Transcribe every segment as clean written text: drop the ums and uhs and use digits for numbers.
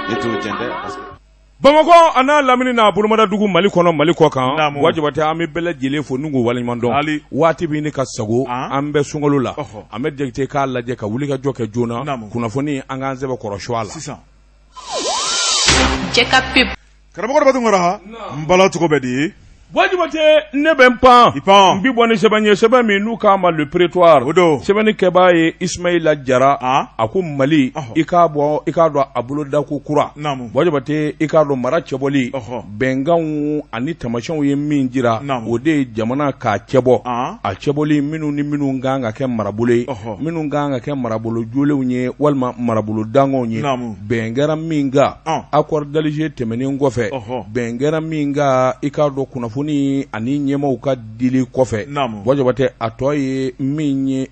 Ne t'o jɛn dɛ parce que Bamakɔ a n'a lamini n'a bolomadadugu Mali kɔnɔ Mali kɔ kan, Naamu. Buwa Jabate an bɛ bɛɛ lajɛlen fo ni k'u waleɲuman dɔn, Hali. waati bɛ ɲini ka sago, An. an bɛ sunkalo la, Ɔhɔ. an bɛ Jakite k'a lajɛ ka wulikajɔ kɛ joona, Naamu. kunnafoni an k'an sɛbɛ kɔrɔ suwa la. Sisan. Cɛ ka pub. Karamɔgɔ Daba Tunkara, n bala cogo bɛ di? Buwa Jabate ne bɛ n pan, I pan. n bi bɔ ni sɛbɛn ye sɛbɛn min n'u k'a ma Le Prétoire, O don. sɛbɛnni kɛbaa ye Ismaïla Jara, An. a ko Mali Ɔhɔ. i k'a bɔ i k'a dɔn a bolodako kura, Naamu. Buwa Jabate i k'a dɔn mara cɛbɔli, Ɔhɔ. bɛnkanw ani taamasiyɛnw ye min jira, Naamu. o de ye jamana k'a cɛbɔ, An. a cɛbɔli minnu ni minnu kan ka kɛ marabolo ye, Ɔhɔ. minnu kan ka kɛ marabolo jolenw ye walima marabolo danganw ye, Naamu. bɛn kɛra min kan Ɔn. accord d'Alger tɛmɛnen kɔfɛ, Ɔhɔ. bɛn kɛra min kan i k'a dɔn kunnafoni ani ɲɛmaaw ka dili kɔfɛ, Naamu. Buwa Jabate a tɔ ye min ye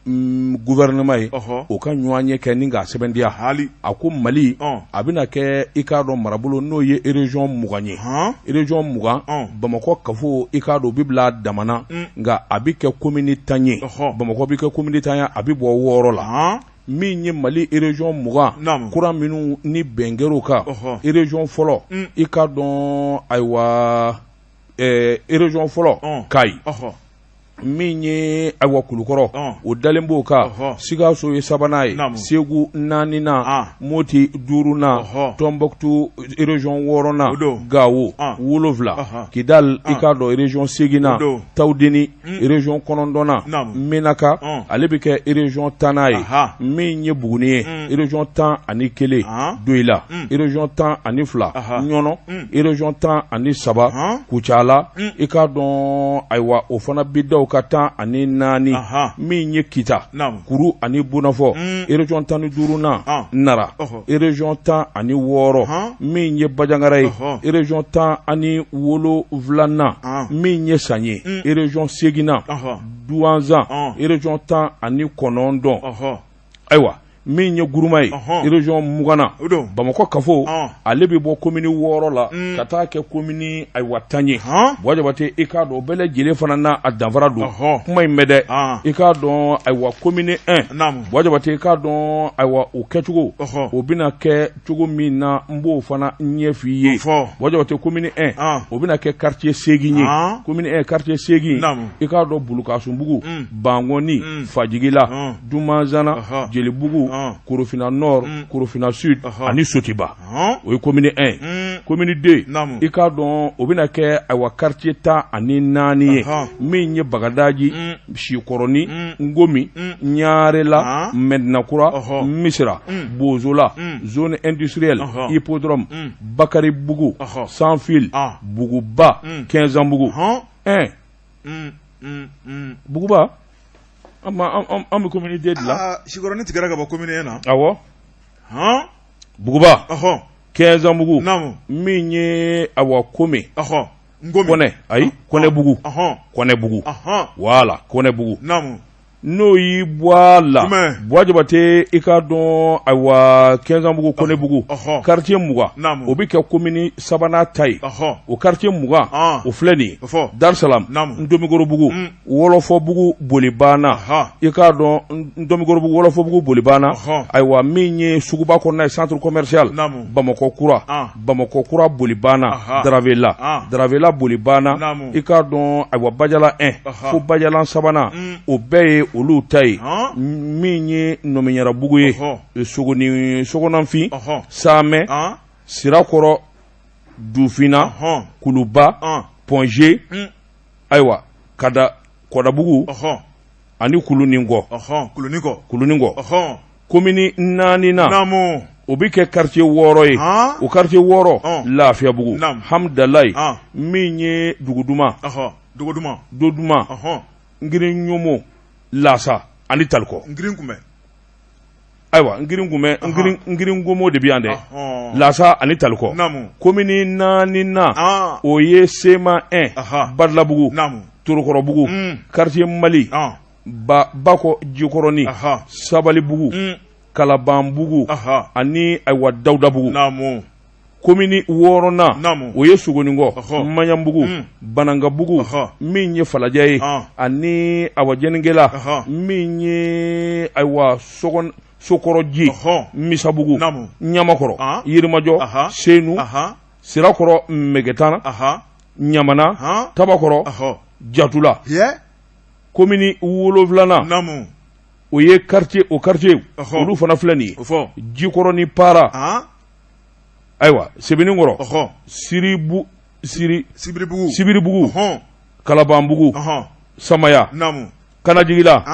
gouvernement ye, Ɔhɔ. o ka ɲɔgɔn ye kɛ ni k'a sɛbɛntiya, Hali. a ko Mali Ɔn. a bɛna kɛ i k'a dɔn marabolo n'o ye région 20 ye, Han. région 20 Ɔn. Bamakɔ kafo i k'a dɔn o bɛ bila a damana nka a bɛ kɛ commune 10 ye, Ɔhɔ. Bamakɔ bɛ kɛ commune 10 ye a bɛ bɔ 6 la. Han. Min ye Mali région 20 Naamu. kura minnu ni bɛn kɛr'o kan, Ɔhɔ. région fɔlɔ i k'a dɔn ayiwa région fɔlɔ Ɔn. Kayi, Ɔhɔ. min ye ayiwa Kulukɔrɔ Ɔn. o dalen b'o kan, Ɔhɔ. Sikaso ye sabanan ye, Naamu. Segu naaninan, An. Moti duurunan, Ɔhɔ. Tɔnbɔkutu région wɔɔrɔnan, O don. Gawo An. wolonwula, Ɔhɔ. Kidal i An. k'a dɔn région seeginnan, O don. Tawudeni région kɔnɔntɔnnan, Naamu. Menaka Ɔn. ale bɛ kɛ région tannan ye, Aha. min ye Buguni ye région 11, An. Doyila région 12, Aha. Ɲɔnɔ région 13, Han. Kucala i k'a dɔn ayiwa o fana bɛ da o ka 14, Aha. min ye Kita Naamu. Kuru ani Bonafɔ région 15nan, An. Nara Ɔhɔ. région 16, Han. min ye Bajangara ye Ɔhɔ. région 17nan, An. min ye San ye région seeginnan, Ɔhɔ. Duwanzan Ɔn. région 19. Ɔhɔ. Ayiwa min ye Guruma ye Ɔhɔn. région 20nan, O don. Bamakɔ kafo Ɔn. ale bɛ bɔ commune 6 la ka taa kɛ commune ayiwa 10 ye. Han. Buwa Jabate i k'a dɔn o bɛɛ lajɛlen fana n'a a danfara don, Ɔhɔ. kuma in bɛ dɛ, An. i k'a dɔn ayiwa commune 1, Naamu. Buwa Jabate i k'a dɔn ayiwa o kɛcogo Ɔhɔ. o bɛna kɛ cogo min na n b'o fana ɲɛf'i ye. O fɔ. Buwa Jabate commune 1 An. o bɛna kɛ quartier 8 ye, An. commune 1 quartier 8, Naamu. i k'a dɔn Bulukasunbugu, Bankɔni, Fajigila, Ɔn. Dumanzana, Ɔhɔ. Jelibugu, Ɔn. Korofina Nord, Korofina Sud Ɔhɔ. ani Sotiba, Han. o ye commune 1 Mm. Commune 2 Naamu. i k'a dɔn o bɛna kɛ ayiwa quartier 14 ye, Ɔhɔ. min ye Bagadaji, Sikɔrɔni, Ngomi, Ɲarela, An. Mɛdinakura, Ɔhɔ. Misira, Bozola, zone industrielle, Ɔhɔ. hippodrome, Bakaribugu, Ɔhɔ. Sanfil, An. Buguba, Kɛnzanbugu Han. 1 Mm. Mm. Mm. Buguba an bɛ commune 2 de la. Aa, Sikɔrɔni tigɛra ka bɔ commune 1 na. Awɔ. Han. Buguba, Ɔhɔ. Kɛnzanbugu, Naamu. min ye awa Kome, Ɔhɔ. Ngomi. Kɔnɛ, ayi Kɔnɛbugu, Ɔhɔn. Kɔnɛbugu, Ɔhɔn. voilà Kɔnɛbugu. Naamu. N'o y'i bɔ a la, Jumɛn? Buwa Jabate i k'a dɔn ayiwa Kɛnzanbugu, Kɔnɛbugu, Ɔhɔ. quartier 20, Naamu. o bɛ kɛ commune sabanan ta ye. Ɔhɔ. O quartier 20, An. o filɛ nin ye, O fɔ. Dar Salam, Naamu. Ntomikorobugu, Wɔlɔfɔbugu, Bolibana, Ɔhɔ. i k'a dɔn Ntomikorobugu, Wɔlɔfɔbugu, Bolibana, Ɔhɔ. ayiwa min ye suguba kɔnɔna ye centre commercial, Naamu. Bamakɔ kura, An. Bamakɔ kura Bolibana, Aha. Daravela, An. Daravela Bolibana, Naamu. i k'a dɔn ayiwa Bajala 1 Ɔhɔ. fo Bajalan sabanan, o bɛɛ ye olu ta ye. Han. Min ye Nɔmiɲarabugu ye, Ɔhɔ. Sogoni, Sogonanfin, Ɔhɔ. Samɛ, Han. Sirakɔrɔ, Dufinna, Ɔhɔn. Kuluba, An. Point G, Mm. ayiwa Kada, Kɔdabugu Ɔhɔ. ani Kulunikɔ. Ɔhɔn. Kulunikɔ. Kulunikɔ. Ɔhɔn. Commune naaninan, Naamu. o bɛ kɛ quartier 6 ye. Han. O quartier 6, Ɔn. Lafiyabugu, Naamu. Hamdalayi, An. min ye Duguduma, Ɔhɔ. Dogoduma. Doduma, Ɔhɔn. Ngirinɲɔmɔ, Lasa ani Talikɔ. Ngirin kunbɛn. Ayiwa Ngirin kunbɛn, Ngiringomo de bɛ yan dɛ. Ɔhɔn. Lasa ani Talikɔ. Naamu. Commune naaninan, An. o ye Sema 1, Aha. Badilabugu, Naamu. Torokɔrɔbugu, quartier Mali, An. Bakɔ Jikɔrɔni, Aha. Sabalibugu, Kalabanbugu Aha. ani ayiwa Dawudabugu. Naamu. Commune wɔɔrɔnan, Naamu. o ye Sogonikɔ, Ɔhɔ. Maɲanbugu, Banankabugu, Ɔhɔ. min ye Falajɛ ye, An. ani awa Jɛnigela, Ɔhɔ. min ye ayiwa Sokɔrɔji Misabugu Ɲamakɔrɔ Yirimajɔ Senu Sirakɔrɔ Megetana Ɲamana Tabakɔrɔ Jatula komini wolonwulanan o ye quartier o quartier olu fana filɛ nin ye Jikɔrɔni Para ayiwa Sebeninkɔrɔ Sibiribugu Kalabanbugu Samaya Kanajigila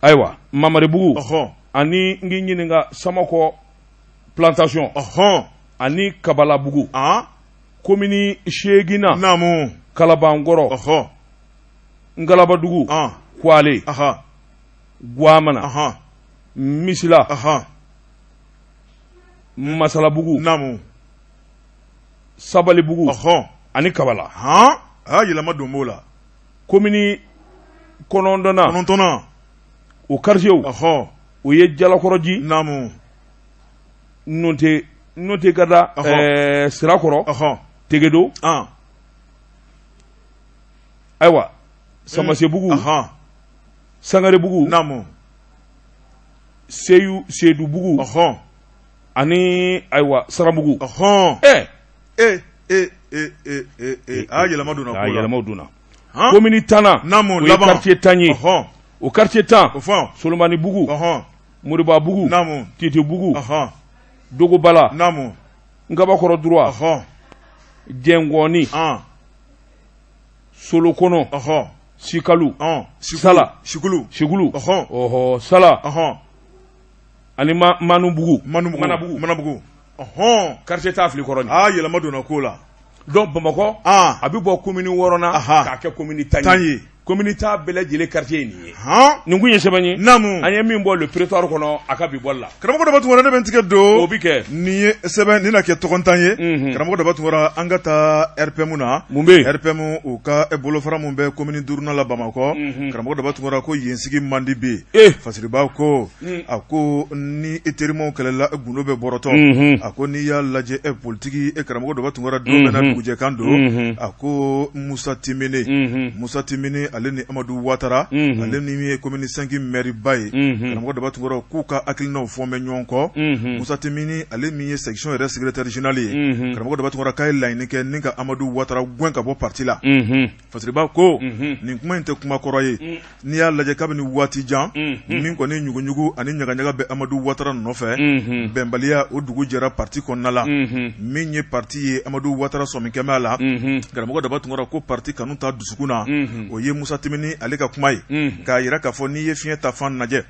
ayiwa Mamaribugu ani n k'i ɲininka Samakɔ plantation ani Kabalabugu komini seeginnan Kalabankɔrɔ Ngalabadugu Kwale Gwamana Misila Masalabugu Sabalibugu ani Kabala yɛlɛma don b'o la komini kɔnɔntɔnnan o quartier o ye Jalakɔrɔji Nɔnte ka da Sirakɔrɔ Tegedo ayiwa Samasebugu Sangarebugu Seyidubugu ani ayiwa Sarabugu yɛlɛma donna komini tannan o ye quartier 10 ye o quartier 10 Solomanibugu Moribabugu Titibugu Dogobala Nkabakɔrɔ droit Jɛngɔni Solokɔnɔ Sikalu Sala Sikulu ɔhɔ Sala ani Manubugu Manabugu quartier 10 filɛ kɔrɔ aa yɛlɛma donna ko la donc Bamakɔ a bɛ bɔ komini wɔɔrɔnan k'a kɛ komini 10 ye komini 10 bɛɛ lajɛlen quartier ye nin ye nin kun ye sɛbɛn ye an ye min bɔ Le Prétoire kɔnɔ a ka bi bɔli la karamɔgɔ Daba Tunkara ne bɛ n tigɛ don o bɛ kɛ nin ye sɛbɛn nin na kɛ tɔgɔntan ye karamɔgɔ Daba Tunkara an ka taa RPM na mun bɛ yen RPM u ka bolofara min bɛ komini duurunan la Bamakɔ karamɔgɔ Daba Tunkara ko yen sigi man di bi Fasiriba ko a ko ni i terimaw kɛlɛla gundo bɛ bɔrɔtɔ a ko n'i y'a lajɛ e politigi e karamɔgɔ Daba Tunkara don bɛɛ n'a dugujɛkan don a ko Musa Timbiné Musa Timbiné ale ni Amadu Watara ale ni min ye commune 5 maire ba ye karamɔgɔ Daba Tunkara k'u ka hakilinaw fɔ bɛ ɲɔgɔn kɔ Musa Timbiné ale min ye section yɛrɛ secrétaire général ye karamɔgɔ Daba Tunkara k'a ye laɲini kɛ ni ka Amadu Watara gɛn ka bɔ parti la Fasiriba ko nin kuma in tɛ kuma kɔrɔ ye n'i y'a lajɛ kabini waati jan min kɔni ɲuguɲugu ani ɲagaɲaga bɛ Amadu Watara nɔfɛ bɛnbaliya o dugu jɛra parti kɔnɔna la min ye parti ye Amadu Watara sɔmi kɛmɛ a la karamɔgɔ Daba Tunkara ko parti kanu t'a dusukun na o ye Musa Timbiné ale ka kuma ye k'a jira k'a fɔ n'i ye fiɲɛ ta fan lajɛ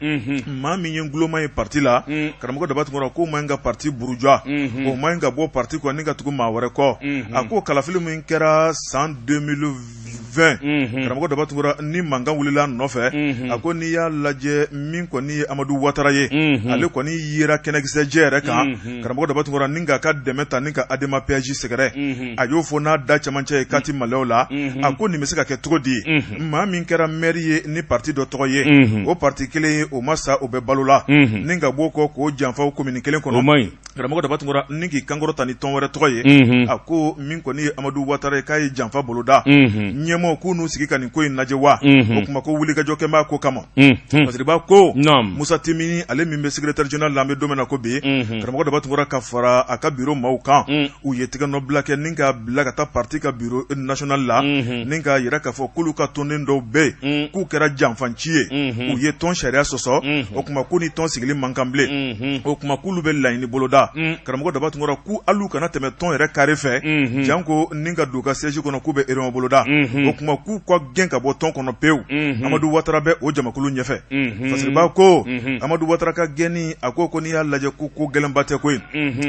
maa min ye guloma ye parti la karamɔgɔ Daba Tunkara k'o man ka parti buruja o man ka bɔ parti kɔ ni ka tugu maa wɛrɛ kɔ a ko kalafili min kɛra san 2020 karamɔgɔ Daba Tunkara ni mankan wulila nɔfɛ a ko n'i y'a lajɛ min kɔni ye Amadu Watara ye ale kɔni yera kɛnɛkisɛjɛ yɛrɛ kan karamɔgɔ Daba Tunkara ni k'a ka dɛmɛ ta ni ka Adema PAJ sɛgɛrɛ a y'o fɔ n'a da cɛmancɛ ye kati Malɛw la a ko nin bɛ se ka kɛ cogo di maa min kɛra maire ye ni parti dɔ tɔgɔ ye o parti kelen ye o ma sa o bɛ balo la ni ka bɔ kɔ k'o janfa commune kelen kɔnɔ karamɔgɔ Daba Tunkara ni k'i kankɔrɔta ni tɔn wɛrɛ tɔgɔ ye a ko min kɔni ye Amadu Watara ye k'a ye janfa boloda ɲɛmɔgɔ k'u n'u sigi ka nin ko in lajɛ wa o tuma ko wulikajɔ kɛ b'a ko kama Fasiriba ko Musa Timbiné ale min bɛ secrétaire général la an bɛ don min na ko bi karamɔgɔ Daba Tunkara ka fara a ka bureau maaw kan u ye tɛgɛnɔbila kɛ ni k'a bila ka taa parti ka bureau national la ni k'a jira k'a fɔ k'olu ka tɔnden dɔw bɛ yen k'u kɛra janfanci ye u ye tɔn sariya sɔsɔ o tuma k'u ni tɔn sigili man kan bilen o tuma k'olu bɛ laɲini boloda karamɔgɔ Daba Tunkara k'u hali kana tɛmɛ tɔn yɛrɛ carré fɛ janko ni ka don u ka siège kɔnɔ k'u bɛ réunion boloda o tuma k'u ka gɛn ka bɔ tɔn kɔnɔ pewu Amadu Watara bɛ o jamakulu ɲɛfɛ Fasiriba ko Amadu Watara ka gɛnni a ko ko n'i y'a lajɛ ko ko gɛlɛnba tɛ koyi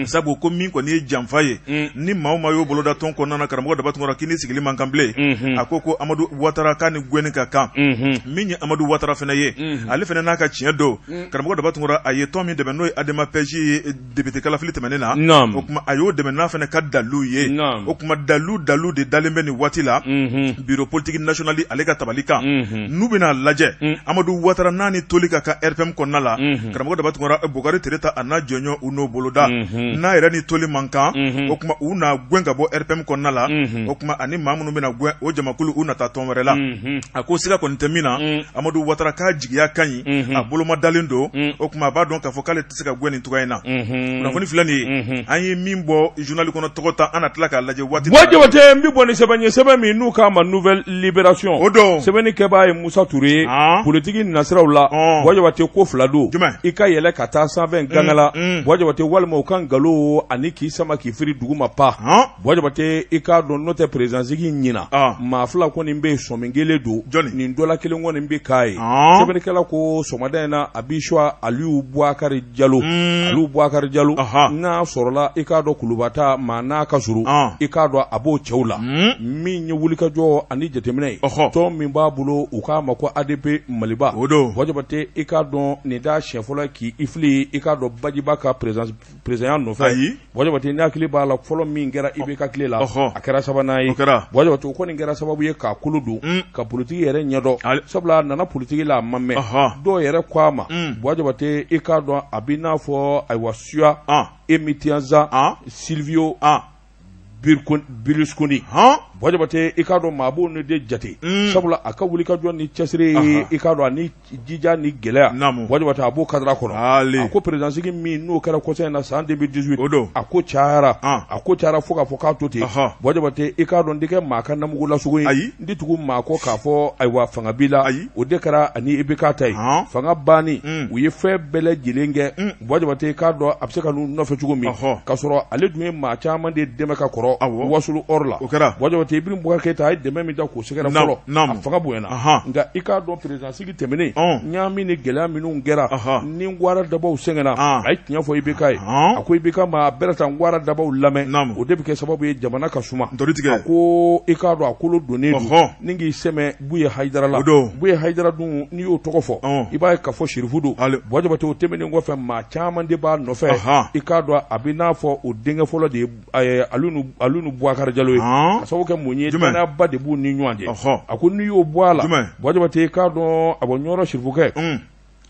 sabu ko min kɔni ye janfa ye ni maa o maa y'o boloda tɔn kɔnɔna na karamɔgɔ Daba Tunkara k'i ni sigili man kan bilen a ko ko Amadu Watara k'a ni gɛnni ka kan min ye Amadu Watara fana ye ale fana n'a ka tiɲɛ don karamɔgɔ Daba Tunkara a ye tɔn min dɛmɛ n'o ye Adema PAJ ye député kalafili tɛmɛnen na o tuma a y'o dɛmɛ n'a fana ka dalu ye o tuma dalu de dalen bɛ nin waati la. bureau politique national ale ka tabali kan n'u bɛna lajɛ Amadu Watara n'a ni toli ka kan RPM kɔnɔna la karamɔgɔ Daba Tunkara Bokari Tereta a n'a jɔɲɔgɔn u n'o boloda n'a yɛrɛ ni toli man kan o tuma u na gɛn ka bɔ RPM kɔnɔna la o tuma ani maa minnu bɛna gɛn o jamakulu u na taa tɔn wɛrɛ la a ko siga kɔni tɛ min na Amadu Watara k'a jigiya ka ɲi a boloma dalen don o tuma a b'a dɔn k'a fɔ k'ale tɛ se ka gɛn nin cogoya in na kunnafoni filɛ nin ye an ye min bɔ journal kɔnɔ tɔgɔ ta an na tila k'a lajɛ waati Buwa Jabate n bɛ bɔ ni sɛbɛn ye sɛbɛn min n'u k'a ma Nouvelle Libération o don sɛbɛnni kɛbaa ye Musa Ture ye politiki nasiraw la Buwa Jabate ko fila don i ka yɛlɛ ka taa sanfɛ gangala Buwa Jabate walima u ka nkalon ani k'i sama k'i firi duguma pa Buwa Jabate i k'a dɔn n'o tɛ président-sigi ɲinan maa fila kɔni bɛ yen sɔmi kelen don nin dɔ la kelen kɔni bɛ k'a ye sɛbɛnnikɛla ko sɔgɔmada in na a b'i suwa Aliyu Bubakari Jalo Aliyu Bubakari Jalo n'a sɔrɔla i k'a dɔn kuluba ta maa n'a ka surun i k'a dɔn a b'o cɛw la min ye wulikajɔ ani jateminɛ ye tɔn min b'a bolo u k'a ma ko ADP Maliba o don Buwa Jabate i k'a dɔn nin t'a siɲɛ fɔlɔ k'i fili i k'a dɔn bajiba ka présidence présidentya nɔfɛ ayi Buwa Jabate n'i hakili b'a la fɔlɔ min kɛra IBK tile la a kɛra sabanan ye Buwa Jabate o kɔni kɛra sababu ye k'a kolo don ka politiki yɛrɛ ɲɛdɔn sabula a nana politiki la a ma mɛn dɔw yɛrɛ ko a ma Buwa Jabate i k'a dɔn a b'i n'a fɔ ayiwa Suya Emitianza Silvio Berlusconi Buwa Jabate i k'a dɔn maa b'o ne de jate sabula a ka wulikajɔ ni cɛsiri i k'a dɔn ani jija ni gɛlɛya Buwa Jabate a b'o cadre kɔnɔ a ko président-sigi min n'o kɛra kɔsa in na san 2018 o don a ko cayara a ko cayara fo k'a fɔ k'a to ten Buwa Jabate i k'a dɔn n tɛ kɛ maa ka namugu lasogo ye ayi n tɛ tugu maa kɔ k'a fɔ ayiwa fanga b'i la ayi o de kɛra ani IBK ta ye fanga banni u ye fɛn bɛɛ lajɛlen kɛ Buwa Jabate i k'a dɔn a bɛ se ka n'u nɔfɛ cogo min k'a sɔrɔ ale dun ye maa caman de dɛmɛ ka kɔrɔ Wasolo or la o kɛra Buwa Jabate Ibrahim Boubacar Keita a ye dɛmɛ min da k'o sɛgɛrɛ fɔlɔ a fanga bonyana nka i k'a dɔn président sigi tɛmɛnen ɲaami ni gɛlɛya minnu kɛra ni gwara dabaw sɛgɛnna a ye tiɲɛ fɔ IBK ye a ko IBK ma a bɛrɛ taa gwara dabaw lamɛn o de bɛ kɛ sababu ye jamana ka suma a ko i k'a dɔn a kolo donnen don ni k'i sɛmɛ Buye Hayidara la Buye Hayidara dun n'i y'o tɔgɔ fɔ i b'a ye k'a fɔ sirifu don Buwa Jabate o tɛmɛnen kɔfɛ maa caman de b'a nɔfɛ i k'a dɔn a bɛ n'a fɔ o denkɛ fɔlɔ de ye Alunu Bubakari Jalo ye ka sababu kɛ mun ye dannayaba de b'u ni ɲɔgɔn cɛ a ko n'i y'o bɔ a la Buwa Jabate i k'a dɔn a bɔ Ɲɔrɔ sirifukɛ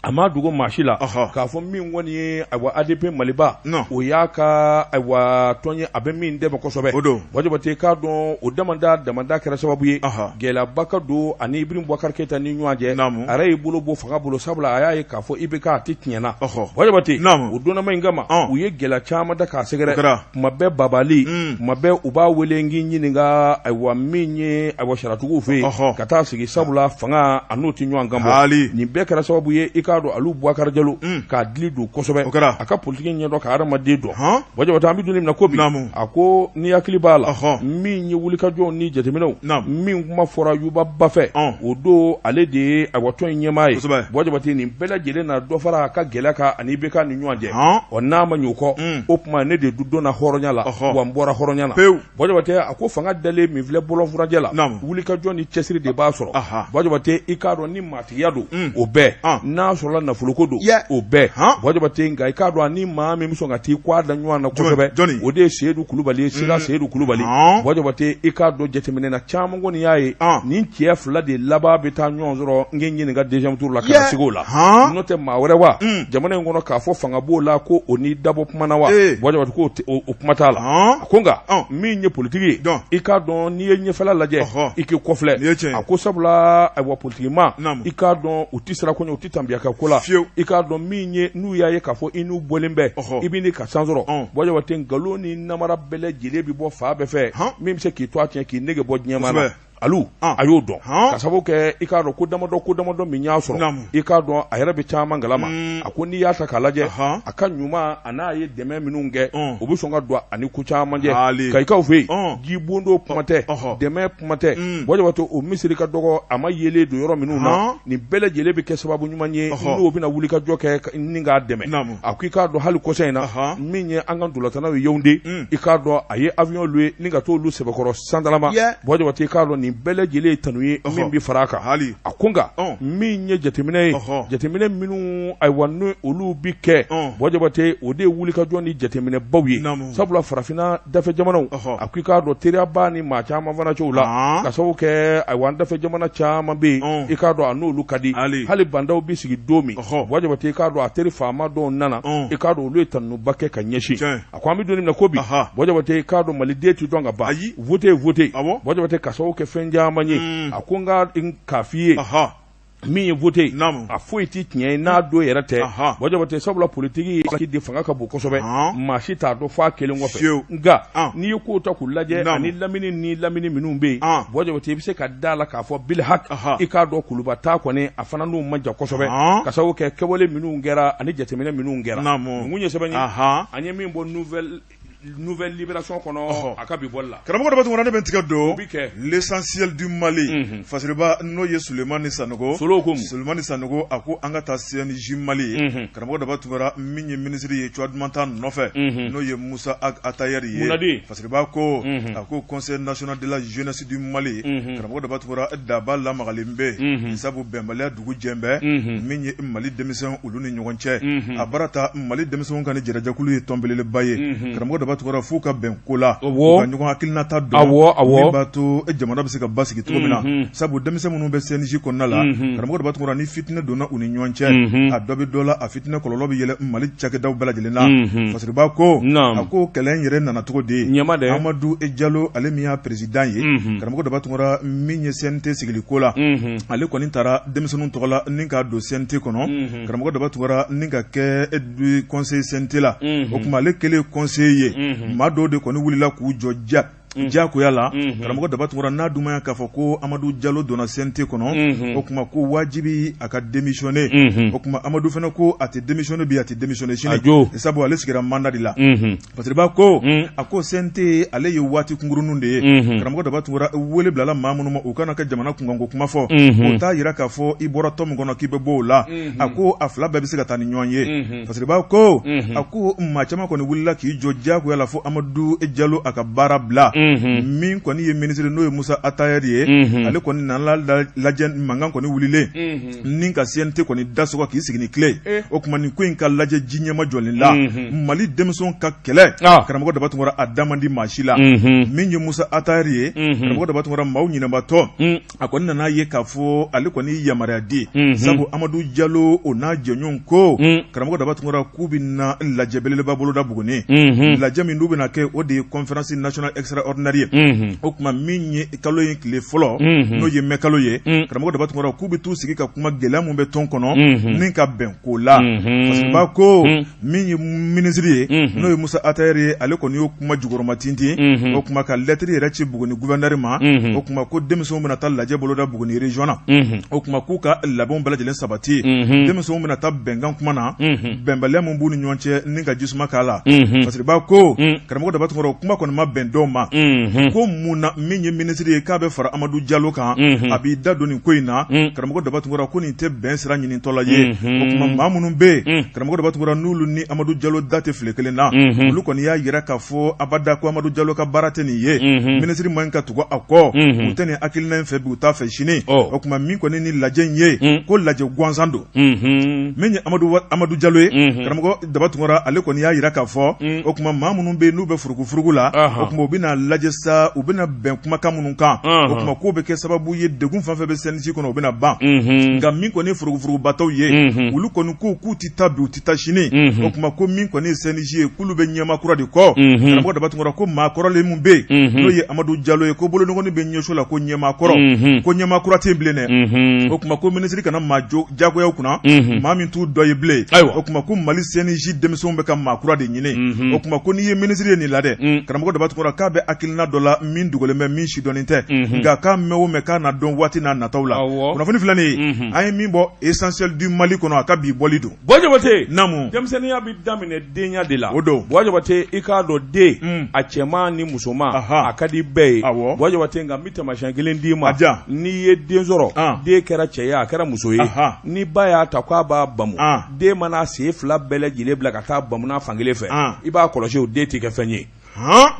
a ma dogo maa si la k'a fɔ min kɔni ye ayiwa ADP Maliba o y'a ka ayiwa tɔn ye a bɛ min dɛmɛ kosɛbɛ o don Buwa Jabate k'a dɔn o damada damada kɛra sababu ye gɛlɛyaba ka don ani Ibrahim Boubacar Keita ni ɲɔgɔn cɛ a yɛrɛ y'i bolo bɔ fanga bolo sabula a y'a ye k'a fɔ IBK a tɛ tiɲɛ na Buwa Jabate o donnama in kama u ye gɛlɛya caman da k'a sɛgɛrɛ Kuma bɛɛ babali kuma bɛɛ u b'a wele n k'i ɲininka ayiwa min ye ayiwa sariyatigiw fɛ yen ka taa sigi sabula fanga a n'o tɛ ɲɔgɔn kan bɔ nin bɛɛ kɛra sababu ye i k'a dɔn Alu Bubakari Jalo k'a dili don kosɛbɛ a ka politiki ɲɛdɔn ka hadamaden dɔn Buwa Jabate an bɛ don min na ko bi a ko n'i hakili b'a la min ye wulikajɔw ni jateminɛw min kuma fɔra Yuba Ba fɛ o don ale de ye ayiwa tɔn in ɲɛmaa ye Buwa Jabate nin bɛɛ lajɛlen na dɔ fara a ka gɛlɛya kan ani IBK ni ɲɔgɔn cɛ ɔ n'a ma ɲɛ o kɔ o tuma ne de donna hɔrɔnya la wa n bɔra hɔrɔnya la pewu Buwa Jabate a ko fanga dalen min filɛ bɔlɔn furancɛ la wulikajɔ ni cɛsiri de b'a sɔrɔ Buwa Jabate i k'a dɔn ni maatigiya don o bɛɛ n'a sɔrɔla nafoloko don o bɛɛ Buwa Jabate nka i k'a dɔn ani maa min bɛ sɔn ka t'i kɔ da ɲɔgɔn na kosɛbɛ o de ye Seyidu Kulubali ye Sira Seyidu Kulubali Buwa Jabate i k'a dɔn jateminɛ na caman kɔni y'a ye nin cɛ fila de laban bɛ taa ɲɔgɔn sɔrɔ n k'i ɲininka deuxième tour la ka na sigi o la n'o tɛ maa wɛrɛ wa jamana in kɔnɔ k'a fɔ fanga b'o la ko o ni dabɔ kumana wa Buwa Jabate ko o kuma t'a la a ko nka min ye politiki ye i k'a dɔn n'i ye ɲɛfɛla lajɛ i k'i kɔfilɛ a ko sabula ayiwa politikima i k'a dɔn u tɛ siran ko ɲɛ u tɛ tanbiya kɛ ko la i k'a dɔn min ye n'u y'a ye k'a fɔ i n'u bɔlen bɛ i bɛ ka san sɔrɔ Buwa Jabate nkalon ni namara bɛɛ lajɛlen bɛ bɔ fan bɛɛ fɛ min bɛ se k'i to a tiɲɛ k'i nege bɔ diɲɛmaa na Alu a y'o dɔn ka sababu kɛ i k'a dɔn ko damadɔ ko damadɔ min y'a sɔrɔ i k'a dɔn a yɛrɛ bɛ caman kalama a ko n'i y'a ta k'a lajɛ a ka ɲuman a n'a ye dɛmɛ minnu kɛ o bɛ sɔn ka don a ni ko caman cɛ Kayikaw fɛ yen ji bondo kuma tɛ dɛmɛ kuma tɛ Buwa Jabate o misiri ka dɔgɔ a ma yeelen don yɔrɔ minnu na nin bɛɛ lajɛlen bɛ kɛ sababu ɲuman ye n'o bɛna wuli ka jɔ kɛ ni k'a dɛmɛ a ko i k'a dɔn hali kɔsa in na min ye an ka ntolatannaw ye Yaoundé i k'a dɔn a ye avion louer ni ka t'olu sɛbɛkɔrɔ Sandarama Buwa Jabate i k'a dɔn nin Nin bɛɛ lajɛlen ye tanu ye min bɛ fara a kan hali a ko nka min ye jateminɛ ye jateminɛ minnu ayiwa n olu bɛ kɛ Buwa Jabate o de ye wulikajɔ ni jateminɛbaw ye sabula farafinna dafɛ jamanaw a ko i k'a dɔn teriya b'a ni maa caman fana cɛw la ka sababu kɛ ayiwa an dafɛ jamana caman bɛ yen i k'a dɔn a n'olu ka di hali Ba Ndaw bɛ sigi don min Buwa Jabate i k'a dɔn a teri faama dɔw nana i k'a dɔn olu ye tanuba kɛ ka ɲɛsin a ko an bɛ don min na ko bi Buwa Jabate i k'a dɔn maliden tɛ dɔn ka ban ayi vote ye vote Buwa Jabate ka sababu kɛ fɛn caman ye a ko n ka k'a f'i ye min ye vote ye a foyi tɛ tiɲɛ ye n'a don yɛrɛ tɛ Buwa Jabate sabula politiki de fanga ka bon kosɛbɛ maa si t'a dɔn f'a kelen kɔfɛ nka n'i ye kow ta k'u lajɛ ani lamini ni lamini minnu bɛ yen Buwa Jabate i bɛ se ka da la k'a fɔ bilhaki i k'a dɔn kuluba ta kɔni a fana n'u man jan kosɛbɛ ka sababu kɛ kɛwale minnu kɛra ani jateminɛ minnu kɛra ninnu ye sɛbɛn ye an ye min bɔ nouvelle libération kɔnɔ a ka bi bɔli la karamɔgɔ Daba Tunkara ne bɛ n tigɛ don l'essentiel du Mali Fasiriba n'o ye Sulemani Sanogo Sulemani Sanogo a ko an ka taa CNJ Mali karamɔgɔ Daba Tunkara min ye minisiri ye cogoya duman t'a nɔfɛ n'o ye Musa Ag Attaher ye Fasiriba ko a ko conseil national de la jeunesse du Mali karamɔgɔ Daba Tunkara daba lamagalen bɛ yen sabu bɛnbaliya dugu jɛlen bɛ min ye Mali denmisɛnw olu ni ɲɔgɔn cɛ a baara ta Mali denmisɛnw ka ni jɛrɛjɛkulu ye tɔnbeleba ye karamɔgɔ Daba Tunkara f'u ka bɛn ko la u ka ɲɔgɔn hakilinata dɔn min b'a to jamana bɛ se ka basigi cogo min na sabu denmisɛn minnu bɛ CNJ kɔnɔna la karamɔgɔ Daba Tunkara ni fitinɛ donna u ni ɲɔgɔn cɛ a dɔ bɛ dɔ la a fitinɛ kɔlɔlɔ bɛ yɛlɛ Mali cakɛdaw bɛɛ lajɛlen na Fasiriba ko a ko kɛlɛ in yɛrɛ nana cogo di Amadu Jalo ale min y'a président ye karamɔgɔ Daba Tunkara min ye CNT sigili ko la ale kɔni taara denmisɛnninw tɔgɔ la ni k'a don CNT kɔnɔ karamɔgɔ Daba Tunkara ni ka kɛ conseiller CNT la o tuma ale kɛlen conseiller ye maa dɔw de kɔni wulila k'u jɔ ja diyagoya la karamɔgɔ Daba Tunkara n'a dun ma k'a fɔ ko Amadu Jalo donna CNT kɔnɔ o tuma ko wajibi a ka démissionner o tuma Amadu fana ko a tɛ démissionner bi a tɛ démissionner sini sabu ale sigira mandat de la Fasiriba ko a ko CNT ale ye waati kunkurunnin de ye karamɔgɔ Daba Tunkara wele bilala maa minnu ma u kana ka jamana kunkanko kuma fɔ o t'a jira k'a fɔ i bɔra tɔn min kɔnɔ k'i bɛ bɔ o la a ko a fila bɛɛ bɛ se ka taa ni ɲɔgɔn ye Fasiriba ko a ko maa caman kɔni wulila k'i jɔ diyagoya la fo Amadu Jalo a ka baara bila min kɔni ye minisiri n'o ye Musa Attaher ye ale kɔni nana lajɛ mankan kɔni wulilen ni ka CNT kɔni da sɔgɔ k'i sigi ni clé o tuma nin ko in ka lajɛ ji ɲɛmajɔlen la Mali denmisɛnw ka kɛlɛ karamɔgɔ Daba Tunkara a da man di maa si la min ye Musa Attaher ye karamɔgɔ Daba Tunkara maaw ɲinɛbatɔ a kɔni nana ye k'a fɔ ale kɔni yamaruya di sabu Amadu Jalo o n'a jɛɲɔgɔn ko karamɔgɔ Daba Tunkara k'u bɛ na lajɛ belebeleba boloda Buguni lajɛ min n'u bɛna kɛ o de ye conférence nationale extraordinaire ye o tuma min ye kalo in tile fɔlɔ n'o ye mai kalo ye karamɔgɔ Daba Tunkara k'u bɛ t'u sigi ka kuma gɛlɛya min bɛ tɔn kɔnɔ ni ka bɛn ko la Fasiriba ko min ye minisiri ye n'o ye Musa Attaher ye ale kɔni y'o kuma jukɔrɔma tintin o tuma ka lɛtiri yɛrɛ ci Buguni gouverneur ma o tuma ko denmisɛnw bɛna taa lajɛ boloda Buguni région na o tuma k'u ka labɛnw bɛɛ lajɛlen sabati denmisɛnw bɛna taa bɛnkan kuma na bɛnbaliya min b'u ni ɲɔgɔn cɛ ni ka jisuma k'a la Fasiriba ko karamɔgɔ Daba Tunkara kuma kɔni ma bɛn dɔw ma ko mun na min ye minisiri ye k'a bɛ fara Amadu Jalo kan a b'i da don nin ko in na karamɔgɔ Daba Tunkara ko nin tɛ bɛn sira ɲinitɔla ye o tuma maa minnu bɛ yen karamɔgɔ Daba Tunkara n'olu ni Amadu Jalo da tɛ file kelen na olu kɔni y'a jira k'a fɔ abada ko Amadu Jalo ka baara tɛ nin ye minisiri man ka tugu a kɔ u tɛ nin hakilina in fɛ bi u t'a fɛ sini o tuma min kɔni ni lajɛ in ye ko lajɛ gansan don min ye Amadu Jalo ye karamɔgɔ Daba Tunkara ale kɔni y'a jira k'a fɔ o tuma maa minnu bɛ yen n'u bɛ furugufurugu la o tuma u bɛna lajɛ sa u bɛna bɛn kumakan minnu kan o tuma k'o bɛ kɛ sababu ye degun fɛn fɛn bɛ CNJ kɔnɔ o bɛna ban nka min kɔni ye furugufurugubatɔw ye olu kɔni ko k'u tɛ taa bi u tɛ taa sini o tuma ko min kɔni ye CNJ ye k'olu bɛ ɲɛmaa kura de kɔ karamɔgɔ Daba Tunkara ko maa kɔrɔlen min bɛ yen n'o ye Amadu Jalo ye ko bolokɔni bɛ ɲɛso la ko ɲɛmaa kɔrɔ ko ɲɛmaa kura tɛ yen bilen dɛ o tuma ko minisiri kana maa jagoya u kunna maa min t'u dɔ ye bilen o tuma ko Mali CNJ denmisɛnw bɛ ka maa kura de ɲini o tuma ko n'i ye minisiri ye nin la dɛ karamɔgɔ Daba Tunkara k'a bɛ hakilina dɔ la min dogolen bɛ min sidɔnnen tɛ nka k'a mɛn o mɛn k'a na dɔn waati n'a nataw la kunnafoni filɛ nin ye an ye min bɔ Essentiel du Mali kɔnɔ a ka bi bɔli don Buwa Jabate naamu denmisɛnninya bɛ daminɛ denya de la o don Buwa Jabate i k'a dɔn den a cɛman ni musoman a ka di bɛɛ ye Buwa Jabate nka n bɛ taamasiyɛn kelen d'i ma n'i ye den sɔrɔ den kɛra cɛ ye a kɛra muso ye ni ba y'a ta k'a b'a bamu den mana sen fila bɛɛ lajɛlen bila ka taa bamu na fan kelen fɛ i b'a kɔlɔsi o den tɛ kɛ fɛn ye.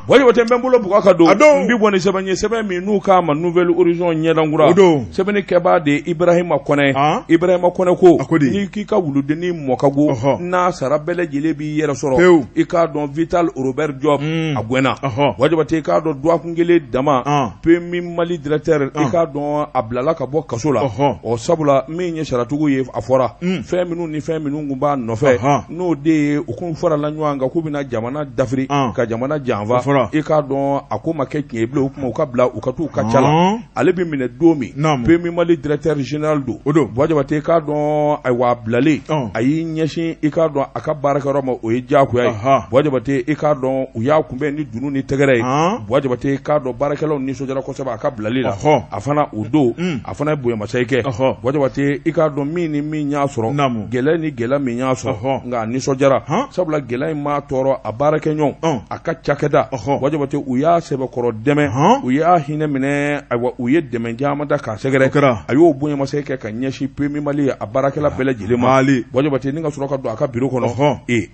Buwa Jabate n bɛ n bolo bugɔ ka don n bɛ bɔ ni sɛbɛn ye sɛbɛn min n'u k'a ma Nouvel Horizon ɲɛdankura sɛbɛnni kɛbaa de ye Ibrahima Kɔnɛ Ibrahima Kɔnɛ ko n'i k'i ka wuludennin mɔ ka go n'a sara bɛɛ lajɛlen b'i yɛrɛ sɔrɔ i k'a dɔn Vital Robert Diop a gɛnna Buwa Jabate i k'a dɔn dɔgɔkun kelen dama PMU Mali directeur i k'a dɔn a bilala ka bɔ kaso la ɔ sabula min ye sariyatigiw ye a fɔra fɛn minnu ni fɛn minnu tun b'a nɔfɛ n'o de ye u kun farala ɲɔgɔn kan k'u bɛna jamana dafiri ka jamana janfa i k'a dɔn a ko ma kɛ tiɲɛ ye bilen o tuma u ka bila u ka t'u ka ca la ale bɛ minɛ don min PMU Mali directeur général don o don Buwa Jabate i k'a dɔn ayiwa a bilalen a y'i ɲɛsin i k'a dɔn a ka baarakɛyɔrɔ ma o ye diyagoya ye Buwa Jabate i k'a dɔn u y'a kunbɛn ni dunun ni tɛgɛrɛ ye Buwa Jabate i k'a dɔn baarakɛlaw nisɔndiyara kosɛbɛ a ka bilali la a fana o don a fana ye bonyamasegin kɛ Buwa Jabate i k'a dɔn min ni min y'a sɔrɔ gɛlɛya ni gɛlɛya min y'a sɔrɔ nka a nisɔndiyara sabula gɛlɛya in m'a tɔɔrɔ a baarakɛɲɔgɔn a ka cakɛda Buwa Jabate u y'a sɛbɛkɔrɔ dɛmɛ u y'a hinɛ minɛ ayiwa u ye dɛmɛ caman da k'a sɛgɛrɛ a y'o bonyamasegin kɛ ka ɲɛsin PMU Mali a baarakɛla bɛɛ lajɛlen ma Buwa Jabate ni ka sɔrɔ ka don a ka biro kɔnɔ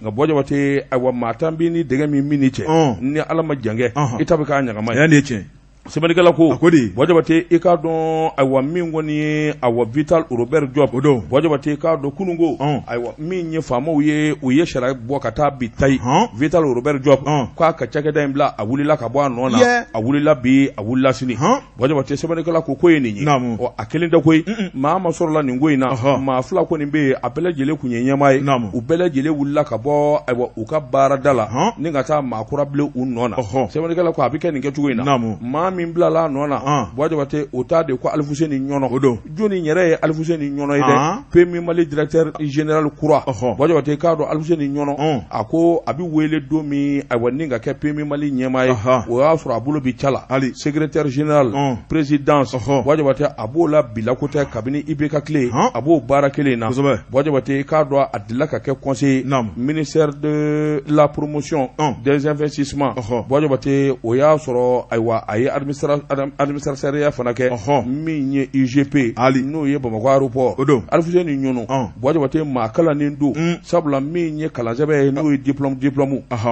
nka Buwa Jabate ayiwa maa tan b'i ni dɛgɛ min minni cɛ ni Ala ma jan kɛ i ta bɛ k'a ɲagama ye Sɛbɛnnikɛla ko a ko di Buwa Jabate i k'a dɔn ayiwa min kɔni ye ayiwa Vital Robert Diop o don Buwa Jabate i k'a dɔn kununko ayiwa min ye faamaw ye u ye sariya bɔ ka taa bi tayi Vital Robert Diop k'a ka cakɛda in bila a wulila ka bɔ a nɔ na a wulila bi a wulila sini Buwa Jabate sɛbɛnnikɛla ko ko ye nin ye ɔ a kelen tɛ koyi maa ma sɔrɔla nin ko in na maa fila kɔni bɛ yen a bɛɛ lajɛlen tun ye ɲɛmaa ye u bɛɛ lajɛlen wulila ka bɔ ayiwa u ka baarada la ni ka taa maa kura bila u nɔ na sɛbɛnnikɛla ko a bɛ kɛ nin kɛcogo in na maa min bilala a nɔ na Buwa Jabate o ta de ko Alifuseni Ɲɔnɔ o don jɔnni yɛrɛ ye Alifuseni Ɲɔnɔ ye dɛ PMU Mali directeur général kura Buwa Jabate k'a dɔn Alifuseni Ɲɔnɔ a ko a bɛ wele don min ayiwa ni ka kɛ PMU Mali ɲɛmaa ye o y'a sɔrɔ a bolo bi ca la hali secrétaire général présidence Buwa Jabate a b'o la bila ko tɛ kabini IBK tile a b'o baara kelen in na Buwa Jabate k'a dɔn a delila ka kɛ conseiller ministère de la promotion des investissements Buwa Jabate o y'a sɔrɔ ayiwa a ye administrateur fana kɛ min ye UGP hali n'o ye Bamakɔ aéroport o don Alifuseni Ɲɔnɔ Buwa Jabate maa kalannen don sabula min ye kalansɛbɛn ye n'o ye diplôme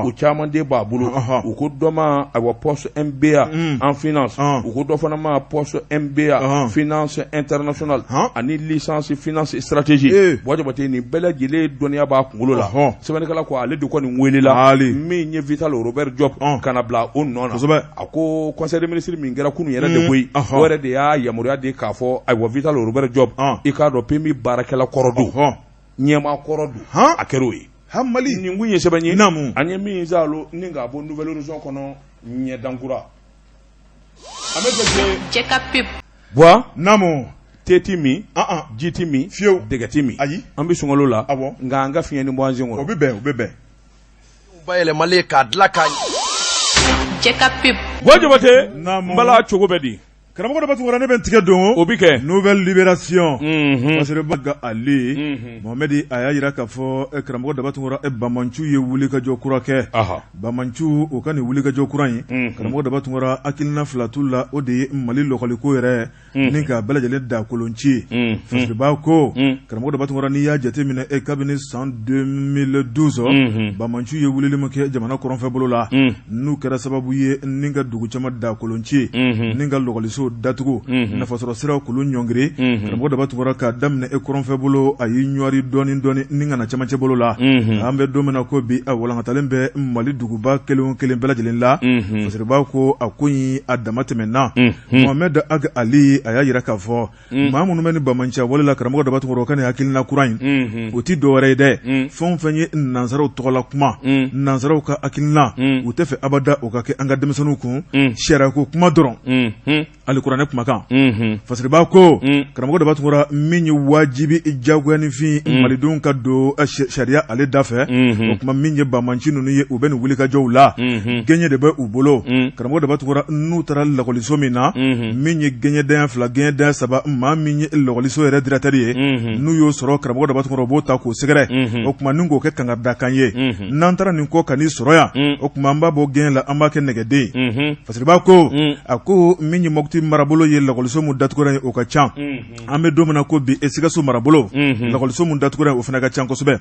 o caman de b'a bolo u ko dɔ ma ayiwa post MBA en finance u ko dɔ fana ma post MBA finance internationale ani licence finance stratégie Buwa Jabate nin bɛɛ lajɛlen dɔnniya b'a kunkolo la sɛbɛnnikɛla ko ale de kɔni welela min ye Vital Robert Diop ka na bila o nɔ na a ko conseil des ministres min kɛra kunun yɛrɛ de koyi o yɛrɛ de y'a yamaruya di k'a fɔ ayiwa Vital Robert Diop i k'a dɔn PMU baarakɛla kɔrɔ don ɲɛmaa kɔrɔ don a kɛra o ye Mali nin kun ye sɛbɛn ye an ye min zalo ni k'a bɔ Nouvel Horizon kɔnɔ ɲɛdankura an bɛ fɛ cɛ ka pub Buwa naamu te ti min ji ti min fiyewu dɛgɛ ti min ayi an bɛ sunkalo la awɔ nka an ka fiɲɛnin bɔ an sen kɔrɔ o bɛ bɛn o bɛ bɛn Bayɛlɛmalen k'a dilan k'a Cɛ ka pub Buwa Jabate Naamu. n bala cogo bɛ di Karamɔgɔ Daba Tunkara ne bɛ n tigɛ don o bɛ kɛ Nouvelle Libération Mhm. Fasiriba Ale Mohamɛdi a y'a jira k'a fɔ karamɔgɔ Daba Tunkara banbaanciw ye wulikajɔ kura kɛ Aha. banbaanciw u ka nin wulikajɔ kura in karamɔgɔ Daba Tunkara hakilina fila t'u la o de ye Mali lɔkɔliko yɛrɛ ni k'a bɛɛ lajɛlen da kolon ci Fasiriba ko karamɔgɔ Daba Tunkara n'i y'a jateminɛ e kabini san 2012 banbaanciw ye wulili min kɛ jamana kɔrɔnfɛ bolo la n'u kɛra sababu ye ni ka dugu caman da kolon ci ni ka lɔkɔliso datugu nafasɔrɔ siraw k'olu ɲɔngiri karamɔgɔ Daba Tunkara k'a daminɛ e kɔrɔnfɛ bolo a y'i ɲɔri dɔɔni dɔɔni ni ka na cɛmancɛ bolo la an bɛ don min na ko bi a walankatalen bɛ Mali duguba kelen o kelen bɛɛ lajɛlen la Fasiriba ko a ko in a dama tɛmɛna Mohamed Ag Ali a y'a jira k'a fɔ maa minnu bɛ ni banbaanciya wale la karamɔgɔ Daba Tunkara ka nin hakilina kura in o tɛ dɔwɛrɛ ye dɛ fɛn o fɛn ye nansaraw tɔgɔla kuma nansaraw ka hakilina u tɛ fɛ abada o ka kɛ an ka denmisɛnninw kun sariyako kuma dɔrɔn alikuranɛ kumakan Fasiriba ko karamɔgɔ Daba Tunkara min ye wajibi jagoyanifin malidenw ka don sariya ale da fɛ o tuma min ye banbaanci ninnu ye u bɛ nin wulikajɔw la gɛɲɛ de bɛ u bolo karamɔgɔ Daba Tunkara n'u taara lakɔliso min na min ye gɛɲɛ danya fila gɛɲɛ danya saba maa min ye lakɔliso yɛrɛ directeur ye n'u y'o sɔrɔ karamɔgɔ Daba Tunkara u b'o ta k'o sɛgɛrɛ o tuma ni k'o kɛ kangaridakan ye n'an taara nin kɔ ka n'i sɔrɔ yan o tuma an b'a bɔ gɛɲɛ la an b'a kɛ nɛgɛden ye Fasiriba ko a ko min ye Mopti marabolo ye lakɔliso min datugura yen o ka ca an bɛ don min na ko bi Sikaso marabolo lakɔliso min datugura yen o fana ka ca kosɛbɛ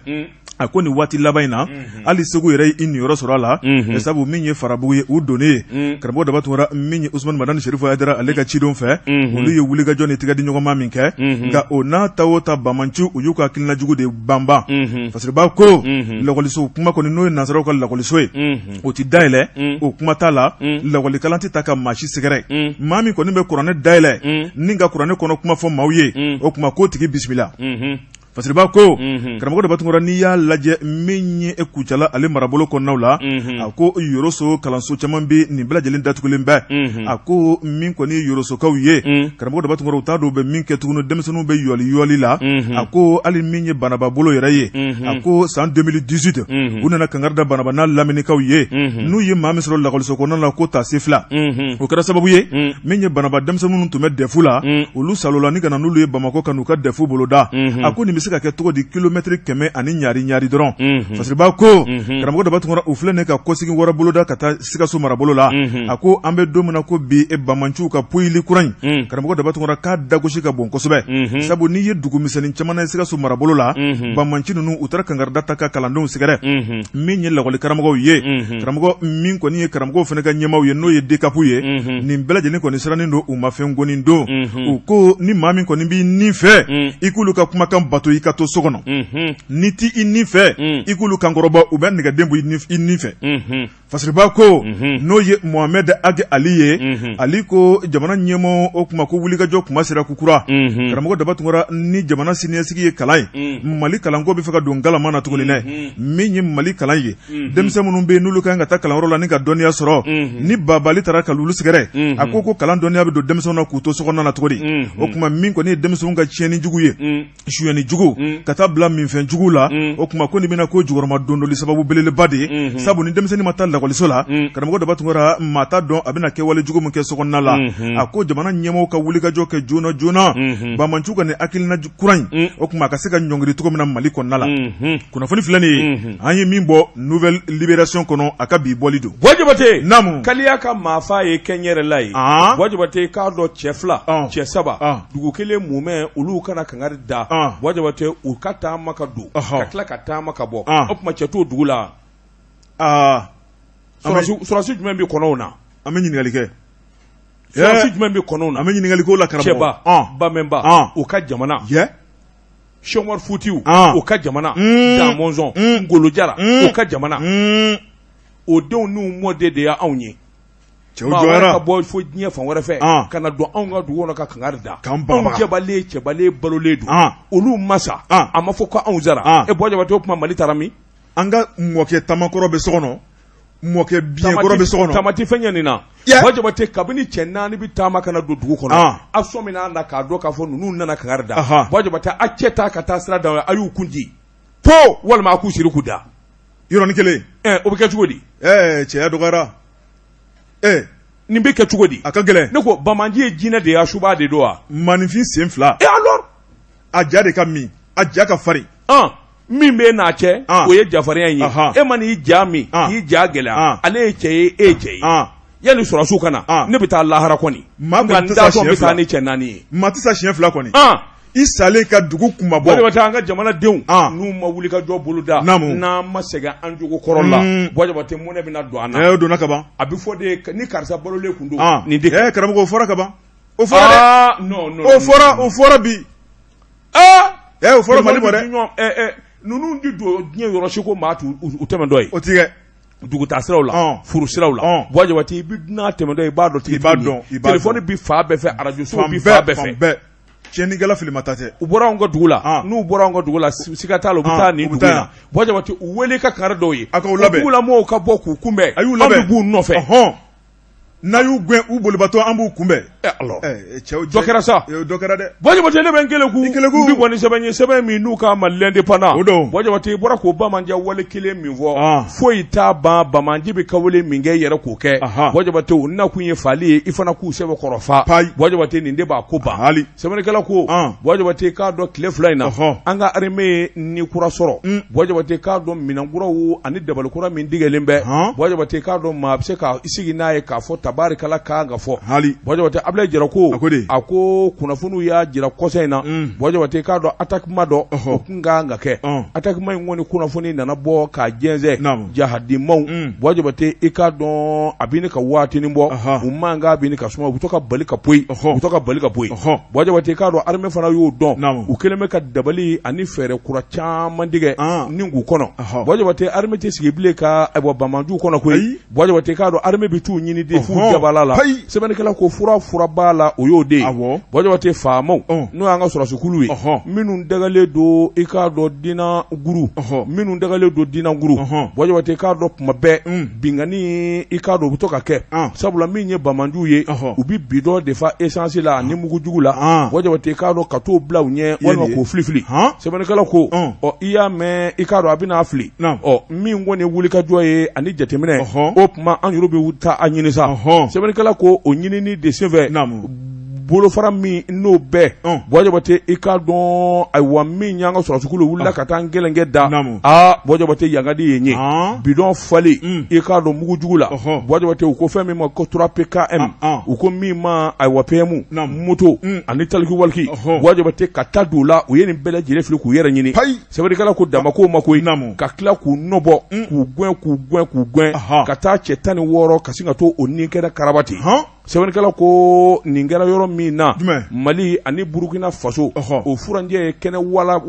a ko nin waati laban in na hali Segu yɛrɛ y'i niyɔrɔ sɔrɔ a la sabu min ye Farabugu ye u donnen ye karamɔgɔ Daba Tunkara min ye Usumani Madani Serifu Hayidara ale ka cidenw fɛ olu ye wulikajɔ ni tɛgɛ di ɲɔgɔnma min kɛ nka o n'a ta o ta banbaanciw u y'u ka hakilina jugu de banban Fasiriba ko lakɔliso kuma kɔni n'o ye nansaraw ka lakɔliso ye o tɛ dayɛlɛ o kuma t'a la lakɔlikalan tɛ ta ka maa si sɛgɛrɛ maa min kɔni bɛ kuranɛ dayɛlɛ ni ka kuranɛ kɔnɔ kuma fɔ maaw ye o tuma k'o tigi bisimila Fasiriba ko karamɔgɔ Daba Tunkara n'i y'a lajɛ min ye Kucala ale marabolo kɔnɔnaw la a ko Yoroso kalanso caman bɛ nin bɛɛ lajɛlen datugulen bɛ a ko min kɔni ye Yorosokaw ye karamɔgɔ Daba Tunkara u t'a dɔn u bɛ min kɛ tuguni denmisɛnninw bɛ yɔli yɔli la a ko hali min ye Banaba bolo yɛrɛ ye a ko san 2018 u nana kangari da Banaba n'a laminikaw ye n'u ye maa min sɔrɔ lakɔliso kɔnɔna la ko taa se fila o kɛra sababu ye min ye Banaba denmisɛnnin minnu tun bɛ DEF la olu salola ni ka na n'olu ye Bamakɔ ka n'u ka DEF boloda a ko nin bɛ se ka kɛ cogo di kilomɛtiri 100 ani ɲari ɲari dɔrɔn Fasiriba ko karamɔgɔ Daba Tunkara u filɛ nin ka kɔsegin wɛrɛ boloda ka taa Sikaso marabolo la a ko an bɛ don min na ko bi banbaanciw ka poyili kura in karamɔgɔ Daba Tunkara k'a dagosi ka bon kosɛbɛ sabu n'i ye dugu misɛnnin caman ye Sikaso marabolo la banbaanci ninnu u taara kankarida ta ka kalandenw sɛgɛrɛ min ye lakɔli karamɔgɔw ye karamɔgɔ min kɔni ye karamɔgɔw fana ka ɲɛmaaw ye n'o ye DCAP ye nin bɛɛ lajɛlen kɔni sirannen don u ma fɛn goni don u ko ni maa min kɔni b'i ni fɛ i k'olu ka kumakan bato i ka to so kɔnɔ n'i t'i i ni fɛ i k'olu kankɔrɔbɔ u bɛ nɛgɛden bɔ i ni fɛ Fasiriba ko n'o ye Mohamed Ag Ali ye Ali ko jamana ɲɛmɔgɔ o kuma ko wulikajɔ kuma sera kokura karamɔgɔ Daba Tunkara ni jamana siniɲɛsigi ye kalan ye Mali kalanko bɛ fɛ ka don galama na tuguni dɛ min ye Mali kalan ye denmisɛn minnu bɛ yen n'olu kan ka taa kalanyɔrɔ la ni ka dɔnniya sɔrɔ ni babali taara ka olu sɛgɛrɛ a ko kalan dɔnniya bɛ don denmisɛnw na k'u to sokɔnɔna na cogo di o tuma min kɔni ye denmisɛnw ka tiɲɛni jugu ye suyɛnni jugu ka taa bila minfɛn jugu la o tuma ko nin bɛna ko jukɔrɔma dondoli sababu belebeleba de ye sabu ni denmisɛnnin ma taa lakɔliso la karamɔgɔ Daba Tunkara maa t'a dɔn a bɛna kɛwale jugu min kɛ sokɔnɔna la a ko jamana ɲɛmɔgɔw ka wulikajɔ kɛ joona joona banbaanciw ka nin hakilina kura in o tuma a ka se ka ɲɔngiri cogo min na Mali kɔnɔna la kunnafoni filɛ nin ye an ye min bɔ Nouvelle Libération kɔnɔ a ka bi bɔli don Buwa Jabate naamu kaliya ka maafa ye kɛnyɛrɛla ye Buwa Jabate k'a dɔn cɛ fila cɛ saba dugu kelen mumɛ olu kana kangari da Buwa Jabate u ka taama ka don ka tila ka taama ka bɔ o tuma cɛ t'o dugu la sɔrɔdasi jumɛn bɛ kɔnɔw na an bɛ ɲininkali kɛ sɔrɔdasi jumɛn bɛ kɔnɔw na an bɛ ɲininkali k'o la karamɔgɔ Cɛba Bamɛnba u ka jamana Sɛki Umaru Futiyu u ka jamana Damɔnzɔn Ngolo Jara u ka jamana o denw n'u mɔden de y'anw ye cɛw jɔyara ka bɔ fo diɲɛ fan wɛrɛ fɛ ka na don anw ka dugu kɔnɔ ka kangari da anw cɛbalen cɛbalen balolen don olu ma sa a ma fɔ ko anw sara e Buwa Jabate o tuma Mali taara min an ka mɔkɛ tamakɔrɔ bɛ so kɔnɔ mɔkɛ biɲɛkɔrɔ bɛ so kɔnɔ tamati fɛn ɲɛ nin na Buwa Jabate kabini cɛ naani bɛ taama ka na don dugu kɔnɔ a sɔmina na k'a dɔn k'a fɔ ninnu nana kangari da Buwa Jabate a cɛ taa ka taa sira da a y'u kun di po walima a k'u siri k'u da yɔrɔnin kelen o bɛ kɛ cogo di cɛya dɔgɔyara nin bɛ kɛ cogo di a ka gɛlɛn ne ko banbaanci ye jinɛ de ye a suba de don wa maaninfin sen fila e alors a ja de ka min a ja ka farin min bɛ n'a cɛ o ye jafarinya in ye e ma n'i ja min k'i ja gɛlɛya ale ye cɛ ye e ye cɛ ye yanni sɔrɔdasiw ka na ne bɛ taa lahara kɔni maa kɔni tɛ sa siɲɛ fila ni cɛ naani ye maa tɛ sa siɲɛ fila kɔni i salen ka dugu kunmabɔ Buwa Jabate an ka jamanadenw n'u ma wuli ka jɔ boloda n'an ma segin an jogo kɔrɔ la Buwa Jabate mɔnɛ bɛna don an na o donna ka ban a bɛ fɔ de ni karisa balolen tun don nin de karamɔgɔ o fɔra ka ban o fɔra dɛ non non o fɔra o fɔra bi o fɔra Mali ma dɛ ninnu di don diɲɛ yɔrɔ si ko maa t'u tɛmɛtɔ ye o ti kɛ dugutaa siraw la furu siraw la Buwa Jabate i bɛ dunan tɛmɛtɔ ye i b'a dɔn tigi i b'a dɔn i b'a dɔn téléphone bi fan bɛɛ fɛ arajo so bi fan bɛɛ fɛ tiɲɛnikɛla filimata tɛ u bɔra anw ka dugu la n'u bɔra anw ka dugu la siga t'a la u bɛ taa nin dugu in na Buwa Jabate u wele ka kangari da u ye a k'u labɛn dugulamɔgɔw ka bɔ k'u kunbɛn a y'u labɛn an b'u nɔfɛ n'a y'u gɛn u bolibatɔ an b'u kunbɛn cɛw dɔ kɛra sa dɔ kɛra dɛ Buwa Jabate ne bɛ n keleku I keleku. n bɛ bɔ ni sɛbɛn ye sɛbɛn min n'u k'a ma l'indépendant O don. Buwa Jabate i bɔra k'o banbaanci wale kelen min fɔ foyi t'a ban banbaanci bɛ kawale min kɛ i yɛrɛ k'o kɛ Buwa Jabate u nakun ye faali ye i fana k'u sɛbɛkɔrɔ fa Buwa Jabate nin de b'a ko ban hali sɛbɛnnikɛla ko Buwa Jabate k'a dɔn tile fila in na an ka armée ye ni kura sɔrɔ Buwa Jabate k'a dɔn minɛn kuraw ani dabali kura min tigɛlen bɛ Buwa Jabate k'a dɔn maa bɛ se ka sigi n'a ye k'a fɔ tabarikala kan ka fɔ hali Buwa Jabate a Abulayi Jara ko a ko kunnafoniw y'a jira kɔsa in na Buwa Jabate k'a dɔn attaquement dɔ o tun ka kan ka kɛ attaquement in kɔni kunnafoni nana bɔ k'a jɛnsɛn jahadimaw Buwa Jabate i k'a dɔn a bɛ ka waatinin bɔ u mankan bɛ ka suma u bɛ to ka bali ka poyi u bɛ to ka bali ka poyi Buwa Jabate k'a dɔn armée fana y'o dɔn u kɛlen bɛ ka dabali ani fɛɛrɛ kura caman tigɛ ni k'u kɔnɔ Buwa Jabate armée tɛ sigi bilen ka bɔ banbaanciw kɔnɔ koyi Buwa Jabate k'a dɔn armée bɛ t'u ɲini de f'u jabala la sɛbɛnnikɛla ko fura b'a la o y'o de ye Buwa Jabate faamaw n'o y'an ka sɔrɔdasikulu ye minnu dagalen don i k'a dɔn dinaguru minnu dagalen don dinaguru Buwa Jabate k'a dɔn kuma bɛɛ binkanni i k'a dɔn u bɛ to ka kɛ sabula min ye banbaanciw ye u bɛ bidɔn de fa essence la ani mugujugu la Buwa Jabate k'a dɔn ka t'o bila u ɲɛ walima k'o filifili sɛbɛnnikɛla ko ɔ i y'a mɛn i k'a dɔn a bɛna fili ɔ min kɔni ye wulikajɔ ye ani jateminɛ o tuma an yɛrɛ bɛ taa a ɲini sa sɛbɛnnikɛla ko o ɲinini de senfɛ bolofara min n'o bɛɛ Buwa Jabate i k'a dɔn ayiwa min y'an ka sɔrɔdasikulu wulila ka taa n gɛlɛnkɛ da aa Buwa Jabate yan ka di yen ye bidɔn falen i k'a dɔn mugujugu la Buwa Jabate u ko fɛn min ma ko 3 PKM u ko min ma ayiwa PM moto ani taliki-waliki Buwa Jabate ka taa don u la u ye nin bɛɛ lajɛlen fili k'u yɛrɛ ɲini sɛbɛnnikɛla ko damako ma koyi ka tila k'u nɔbɔ k'u gɛn k'u gɛn k'u gɛn ka taa cɛ 16 ka sin ka to o ni kɛra karaba ten sɛbɛnnikɛla ko nin kɛra yɔrɔ min na Mali ani Burukina Faso o furancɛ ye kɛnɛ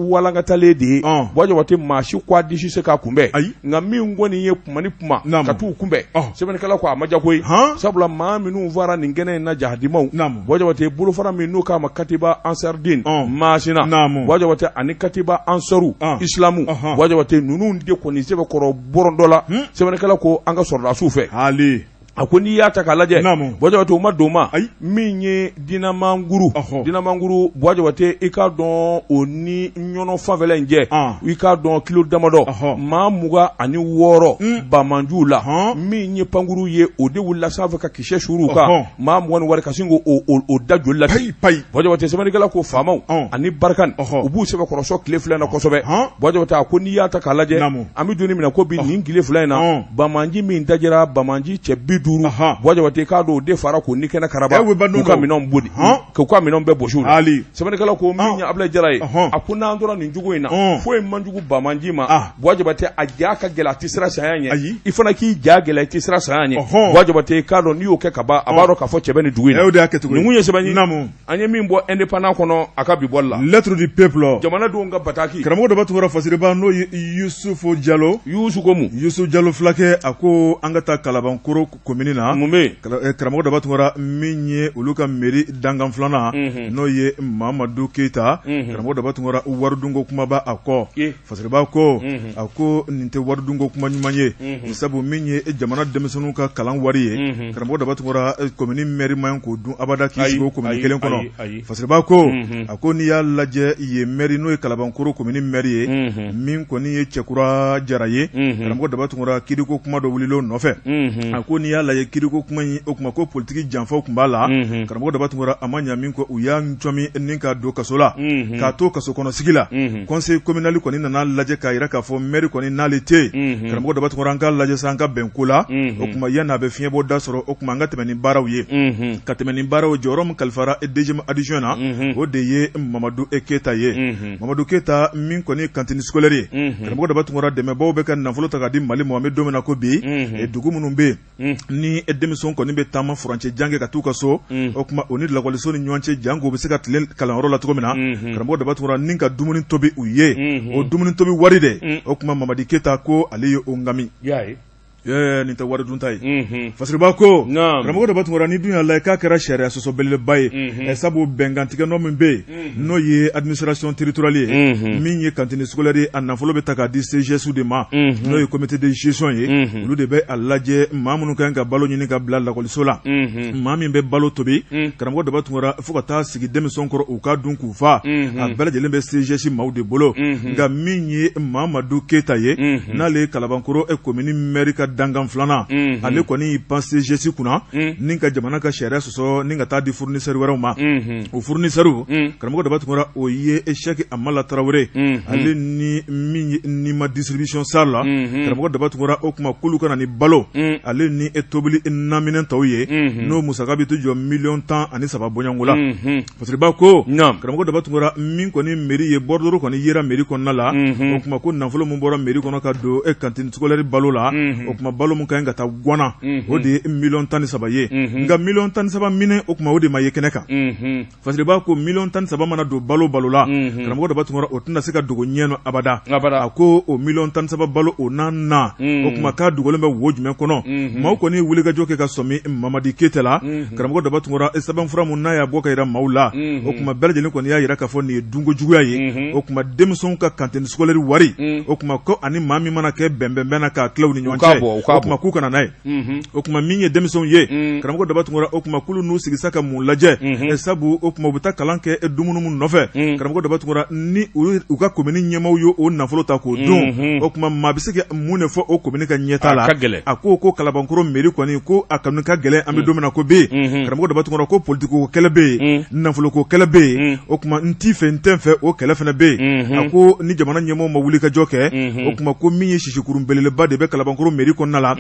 walankatalen de ye Buwa Jabate maa si ko a disi se k'a kunbɛn nka min kɔni ye kuma ni kuma ka t'u kunbɛn sɛbɛnnikɛla ko a ma diya koyi sabula maa minnu fara nin kɛnɛ in na jahadimaw Buwa Jabate bolofara min n'u k'a ma Katiba Ansardine Masina Buwa Jabate ani Katiba Ansaru Islamu Buwa Jabate ninnu de kɔni sɛbɛkɔrɔ bɔrɔntɔla sɛbɛnnikɛla ko an ka sɔrɔdasiw fɛ a ko n'i y'a ta k'a lajɛ Buwa Jabate u ma don ma min ye Dinamanguru Dinamanguru Buwa Jabate i k'a dɔn o ni Ɲɔnɔ fanfɛla in cɛ i k'a dɔn kilo damadɔ maa 26 banbaanciw la min ye pankuru ye o de wulila sanfɛ ka kisɛ suuru u kan maa 20 ka sin k'o da joli la payi payi Buwa Jabate sɛbɛnnikɛla ko faamaw ani Barkhane u b'u sɛbɛkɔrɔ sɔn tile fila in na kosɛbɛ Buwa Jabate a ko n'i y'a ta k'a lajɛ an bɛ don min na ko bi nin tile fila in na banbaanci min dajira banbaanci cɛ 50 Buwa Jabate k'a dɔn o de fara k'o ni kɛnɛ karaba k'u ka minɛnw boli k'u ka minɛnw bɛɛ bɔsi u la sɛbɛnnikɛla ko min ye Abulayi Jara ye a ko n'an tora nin cogo in na foyi man jugu banbaanci ma Buwa Jabate a ja ka gɛlɛn a tɛ siran saya ɲɛ ayi i fana k'i ja gɛlɛya i tɛ siran saya ɲɛ Buwa Jabate k'a dɔn n'i y'o kɛ ka ban a b'a dɔn k'a fɔ cɛ bɛ nin dugu in na nin kun ye sɛbɛn ye an ye min bɔ Indépendant kɔnɔ a ka bi bɔli la Lettre du peuple jamanadenw ka bataki karamɔgɔ Daba Tunkara fasiriba n'o ye Yusufu Jalo Yusu ko mun Yusu Jalo fulakɛ a ko an ka taa Kalabankoro komini na mun bɛ yen karamɔgɔ Daba Tunkara min ye olu ka mairie dankan filanan n'o ye Mamadu Keyita karamɔgɔ Daba Tunkara waridunko kuma b'a kɔ Fasiriba ko a ko nin tɛ waridunko kuma ɲuman ye sabu min ye jamana denmisɛnninw ka kalan wari ye karamɔgɔ Daba Tunkara komini mɛri man k'o dun abada k'i sigi o komini kelen kɔnɔ Fasiriba ko a ko n'i y'a lajɛ yen mɛri n'o ye Kalabankoro komini mɛri ye min kɔni ye Cɛkura Jara ye karamɔgɔ Daba Tunkara kiiriko kuma dɔ wulila o nɔfɛ a ko n'i y'a lajɛ kiiriko kuma in o tuma ko politiki janfaw tun b'a la karamɔgɔ Daba Tunkara a ma ɲa min kɔ u y'a cɔmi ni ka don kaso la k'a to kaso kɔnɔ sigi la conseil communal kɔni nana lajɛ k'a jira k'a fɔ maire kɔni n'ale tɛ yen karamɔgɔ Daba Tunkara an k'a lajɛ sa an ka bɛn ko la o tuma yanni a bɛ fiɲɛbɔ da sɔrɔ o tuma an ka tɛmɛ ni baaraw ye ka tɛmɛ ni baaraw jɔyɔrɔ min kalifara deuxième adjoint na o de ye Mamadu Keyita ye Mamadu Keyita min kɔni cantine scolaire ye karamɔgɔ Daba Tunkara dɛmɛbaaw bɛ ka nafolo ta ka di Mali ma an bɛ don min na ko bi dugu minnu bɛ yen ni denmisɛnw kɔni bɛ taama furancɛ jan kɛ ka t'u ka so o tuma o ni lakɔliso ni ɲɔgɔn cɛ janko u bɛ se ka tilen kalanyɔrɔ la cogo min na karamɔgɔ Daba Tunkara ni ka dumuni tobi u ye o dumuni tobi wari dɛ o tuma Mamadi Keyita ko ale ye o ŋami nin tɛ wari dunta ye Fasiriba ko karamɔgɔ Daba Tunkara ni dun y'a lajɛ k'a kɛra sariya sɔsɔ belebeleba ye sabu bɛnkantigɛ nɔ min bɛ yen n'o ye administration territoriale ye min ye cantine scolaire ye a nafolo bɛ ta k'a di CGS de ma n'o ye comité de gestion ye olu de bɛ a lajɛ maa minnu ka kan ka balo ɲini ka bila lakɔliso la maa min bɛ balo tobi karamɔgɔ Daba Tunkara fo ka taa sigi denmisɛnw kɔrɔ u ka dun k'u fa a bɛɛ lajɛlen bɛ CGS maaw de bolo nka min ye Mamadu Keyita ye n'ale ye Kalabankoro komini mɛri ka dankan filanan ale kɔni y'i pan CGS kunna ni ka jamana ka sariya sɔsɔ ni ka taa di fournisseur wɛrɛw ma o fournisseur karamɔgɔ Daba Tunkara o ye Sɛki Amala Tarawele ale ni min ye Nima distribution SARL la karamɔgɔ Daba Tunkara o tuma k'olu ka na ni balo ale ni e tobili naminɛn tɔw ye n'o musaka bɛ to jɔ miliyɔn 13 bɔɲɔgɔnko la. Fasiriba ko karamɔgɔ Daba Tunkara min kɔni mairie ye bordereau kɔni yera mairie kɔnɔna la o tuma ko nafolo min bɔra mairie kɔnɔ ka don e cantine scolaire balo la o tuma balo min ka ɲi ka taa Gwana o de ye miliyɔn 13 ye nka miliyɔn 13 minɛ o tuma o de ma ye kɛnɛ kan Fasiriba ko miliyɔn 13 mana don balo balo la karamɔgɔ Daba Tunkara o tɛna se ka dogo ɲɛ na abada a ko o miliyɔn 13 balo o na na o tuma k'a dogolen bɛ wo jumɛn kɔnɔ maaw kɔni wulikajɔ kɛ ka sɔmi Mamadi Keyita la karamɔgɔ Daba Tunkara sɛbɛnfura min n'a y'a bɔ ka jira maaw la o tuma bɛɛ lajɛlen kɔni y'a jira k'a fɔ nin ye dunko juguya ye o tuma denmisɛnw ka cantine scolaire wari o tuma ko ani maa min mana kɛ bɛnbɛnbɛn na k'a tila u ni ɲɔgɔn cɛ o tuma k'u ka na n'a ye o tuma min ye denmisɛnw ye karamɔgɔ Daba Tunkara o tuma k'olu n'u sigi sa ka mun lajɛ sabu o tuma u bɛ taa kalan kɛ dumuni min nɔfɛ karamɔgɔ Daba Tunkara ni u ka komini ɲɛmaaw ye o nafolo ta k'o dun o tuma maa bɛ se ka mun de fɔ o komini ka ɲɛtaa la a ko ko Kalabankɔrɔ mairie kɔni ko a kɔni ka gɛlɛn an bɛ don min na ko bɛ yen karamɔgɔ Daba Tunkara ko politiki ko kɛlɛ bɛ yen nafolo ko kɛlɛ bɛ yen o tuma n t'i fɛ n tɛ n fɛ o kɛlɛ fana bɛ yen a ko ni jamana ɲɛmɔgɔw ma wuli ka jɔ kɛ o tuma ko min ye sisikurun belebeleba de bɛ Kalabankɔrɔ mairie kɔnɔna la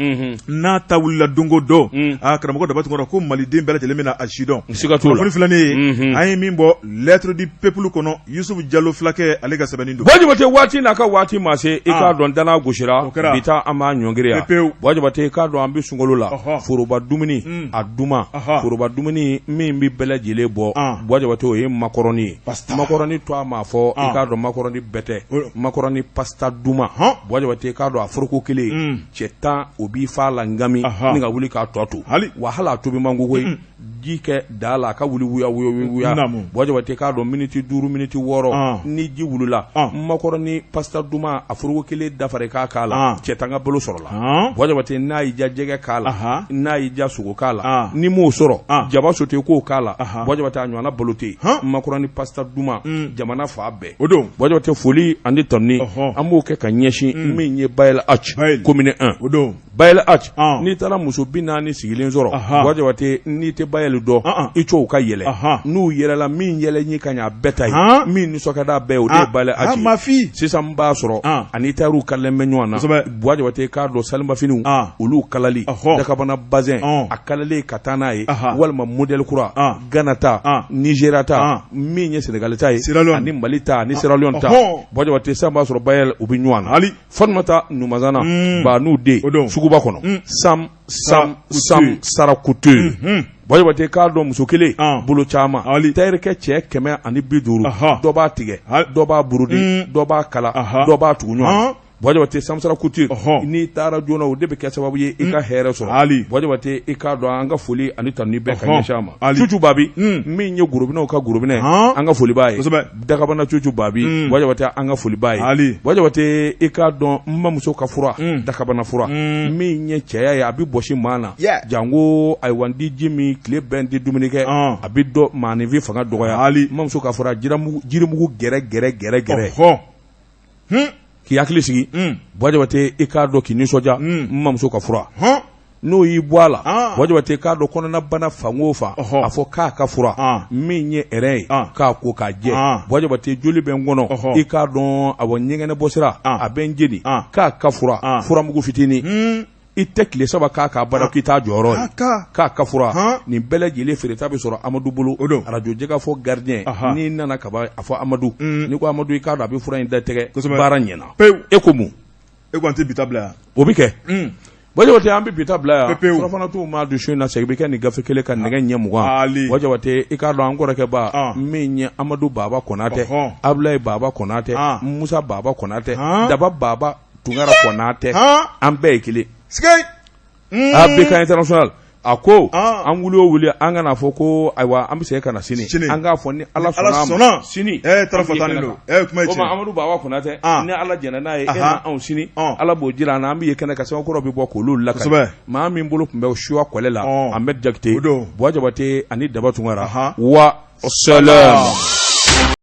n'a ta wulila don o don aa karamɔgɔ Daba Tunkara ko maliden bɛɛ lajɛlen bɛna a si dɔn kunnafoni filɛ nin ye an ye min bɔ Lettre du peuple kɔnɔ Yusufu Jalo fulakɛ ale ka sɛbɛnni don. Buwa Jabate waati n'a ka waati ma se i k'a dɔn danna gosira bi ta an b'a ɲɔngiri yan Buwa Jabate i k'a dɔn an bɛ sunkalo la foroba dumuni a duman foroba dumuni min bɛ bɛɛ lajɛlen bɔ Buwa Jabate o ye makɔrɔni ye makɔrɔni to a ma fɔ i k'a dɔn makɔrɔni bɛtɛ makɔrɔni pasta duman Buwa Jabate i k'a dɔn a foroko kelen cɛ 10 o b'i fa la ngami ni ka wuli k'a tɔ to wa hali a tobi man go koyi ji kɛ daa la a ka wuli wuya wuya Buwa Jabate k'a dɔn miniti 5 miniti 6 ni ji wulila makɔrɔni pasta duman a foroko kelen dafara i k'a k'a la cɛ 10 ka balo sɔrɔla Buwa Jabate n'a y'i diya jɛgɛ k'a la n'a y'i diya sogo k'a la n'i m'o sɔrɔ jaba sauté k'o k'a la Buwa Jabate a ɲɔgɔnna balo tɛ yen makɔrɔni pasta duman jamana fan bɛɛ o don Buwa Jabate foli ani tanuni an b'o kɛ ka ɲɛsin min ye Bayel H commune 1 o don Bayel H n'i taara muso 40 sigilen sɔrɔ Buwa Jabate n'i tɛ Bayel dɔn i co u ka yɛlɛ n'u yɛlɛla min yɛlɛ ɲi ka ɲɛ a bɛɛ ta ye min nisɔn ka d'a bɛɛ ye o de ye Bayel H ye sisan b'a sɔrɔ ani tailleur kalalen bɛ ɲɔgɔn na Buwa Jabate k'a dɔn salimafiniw olu kalali dakabana bazɛn a kalalen ka taa n'a ye walima modèle kura Gana ta Nizeriya ta min ye Senegali ta ye ani Mali ta ani Sierra Leone ta Buwa Jabate sisan b'a sɔrɔ Bayel u bɛ ɲɔgɔn na Fatumata Numazana ba n'u den suguba kɔnɔ sam sam sam sara couture Buwa Jabate k'a dɔn muso kelen bolo caman tayɛrikɛ cɛ 150 dɔ b'a tigɛ dɔ b'a broder dɔ b'a kala dɔ b'a tugu ɲɔgɔn Buwa Jabate samsara couture n'i taara joona o de bɛ kɛ sababu ye i ka hɛrɛ sɔrɔ Buwa Jabate i k'a dɔn an ka foli ani tanuni bɛɛ ka ɲɛsin a ma Cucu Babi min ye gorobinɛw ka gorobinɛ an ka foli b'a ye Dakabana Cucu Babi Buwa Jabate an ka foli b'a ye Buwa Jabate i k'a dɔn n bamuso ka fura dakabana fura min ye cɛya ye a bɛ bɔsi maa na janko ayiwa n di ji min tile bɛɛ n tɛ dumuni kɛ a bɛ dɔ maaninfin fanga dɔgɔya n bamuso ka fura jirimugu gɛrɛ gɛrɛ gɛrɛ gɛrɛ k'i hakili sigi Buwa Jabate i k'a dɔn k'i nisɔndiya n bamuso ka fura n'o y'i bɔ a la Buwa Jabate k'a dɔn kɔnɔnabana fan o fan a fɔ k'a ka fura min ye rein ye k'a ko k'a jɛ Buwa Jabate joli bɛ n kɔnɔ i k'a dɔn awɔ ɲɛgɛnɛ bɔsira a bɛ n jeni k'a ka fura furamugu fitinin i tɛ tile 3 k'a kan abada k'i t'a jɔyɔrɔ ye k'a ka fura nin bɛɛ lajɛlen feereta bɛ sɔrɔ Amadu bolo arajo Jɛkafɔ gardien n'i nana ka ban a fɔ Amadu n'i ko Amadu i k'a dɔn a bɛ fura in datigɛ baara ɲɛna e ko mun e ko an tɛ bi ta bila yan o bɛ kɛ Buwa Jabate an bɛ bi ta bila yan pewu surɔfana maa dun su in na segin bɛ kɛ nin gafe kelen ka nɛgɛ ɲɛ 20 Buwa Jabate i k'a dɔn an kɔrɔkɛ ba min ye Amadu Baba Konatɛ Abulayi Baba Konatɛ Musa Baba Konatɛ Daba Baba Tunkara Konatɛ an bɛɛ ye kelen ABK international a ko an wuli o wuli an kana fɔ ko ayiwa an bɛ segin ka na sini an k'a fɔ ni Ala sɔnna sini Amadu Baba Konatɛ ni Ala jɛnna n'a ye e anw sini Ala b'o jira an na an bɛ ye kɛnɛ kan sɛbɛnkɔrɔ bɛ bɔ k'olu lakali maa min bolo tun bɛ suwa kɔlɛ la Ahmed Jakite Buwa Jabate ani Daba Tunkara wa salam.